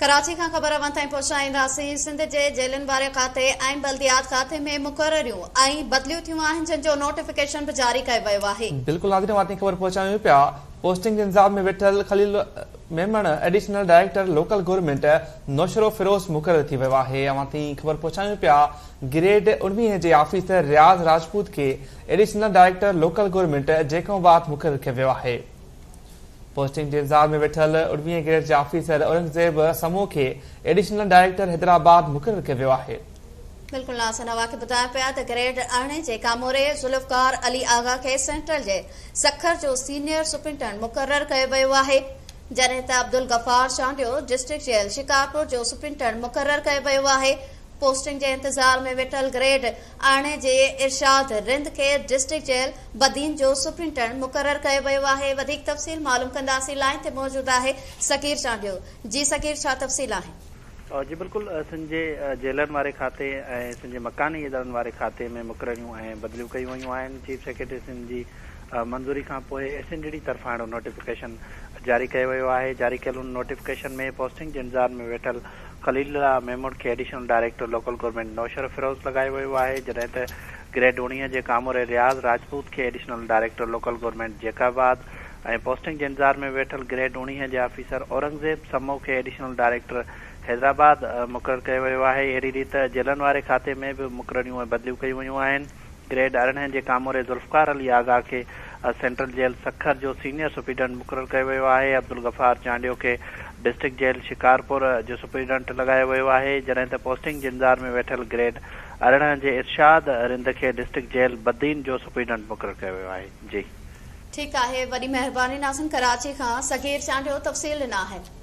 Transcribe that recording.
ڪراچي کان خبر اوهان تائين پهچائينداسين، سنڌ جي جيلن واري کاتي ۽ بلديات کاتي ۾ مقرريون ۽ بدليون ٿيون آهن جن جو نوٽيفڪيشن به جاري ڪيو ويو آهي. بلڪل ناظرين اوهان تائين خبر پهچايون پيا پوسٽنگ جي انتظار ۾ ويٺل Khalil Memon additional director local government Naushahro Feroze مقرر ٿي ويو آهي اوهان تائين خبر پهچايون پيا گريڊ 19 جي آفيسر رياض راجپوت کي additional director local government Jacobabad مقرر ڪيو ويو آهي. پوسٽنگ جي انتظار ۾ ويٺل 19 گريڊ جي آفيسر اورنگزيب سمون کي ايڊيشنل ڊائريڪٽر حيدرآباد مقرر ڪيو ويو آهي. بلڪل ناظرين اوهان کي ٻڌايون پيا ته گريڊ 18 جي ڪاموري ذوالفقار علي آغا کي سينٽرل جيل سکر جو سينيئر سپرنٽنڊنٽ مقرر ڪيو ويو آهي جڏهن ته عبدالغفار چانڊيو ڊسٽرڪٽ جيل شڪارپور جو سپرنٽنڊنٽ مقرر ڪيو ويو آهي پوسٽنگ جي انتظار ۾ ويٺل گريڊ 18 جي ارشاد رند کي ڊسٽرڪٽ جيل بدين جو سپرنٽنڊنٽ مقرر ڪيو ويو آهي وڌيڪ تفصيل معلوم ڪنداسين لائين تي موجود آهي صغير چانڊيو جي صغير ڇا تفصيل آهن. جي بلڪل سنڌ جي جيلن واري کاتي ۽ سنڌ جي مڪاني ادارن واري کاتي ۾ مقرريون ۽ بدليون ڪيون ويون آهن چيف سيڪريٽري سنڌ جي منظوري کان پوء ايس اين ڊي ڊي طرفان اهڙو نوٽيفڪيشن جاري ڪيو ويو آهي جاري ڪيل ان نوٽيفڪيشن ۾ پوسٽنگ جي انتظار ۾ ويٺل خليل الله ميمڻ کي additional director local government Naushahro Feroze لڳايو ويو آهي، جڏهن ته گريڊ 19 جي ڪاموري رياض راجپوت کي additional director local government Jacobabad ۽ posting جي انتظار ۾ ويٺل گريڊ 19 جي آفيسر اورنگزيب سمو کي ايڊيشنل ڊائريڪٽر حيدرآباد مقرر ڪيو ويو آهي. اهڙي ريت جيلن واري کاتي ۾ به مقرريون ۽ بدليون ڪيون ويون آهن. گريڊ 18 جي ڪاموري ذوالفقار علي آغا کي سينٽرل جيل سکر جو سينيئر سپرنٽنڊنٽ مقرر ڪيو ويو آهي، عبدالغفار چانڊيو کي ڊسٽرڪٽ جيل شڪارپور جو سپرنٽنڊنٽ لڳايو ويو آهي، جڏهن ته پوسٽنگ جي انتظار ۾ ويٺل گريڊ 18 جي ارشاد رند کي ڊسٽرڪٽ جيل بدين جو سپرنٽنڊنٽ مقرر ڪيو ويو آهي. جي. ٺيڪ آهي وڏي مهرباني ناظرين ڪراچي کان صغير چانڊيو تفصيل ڏنا آهن.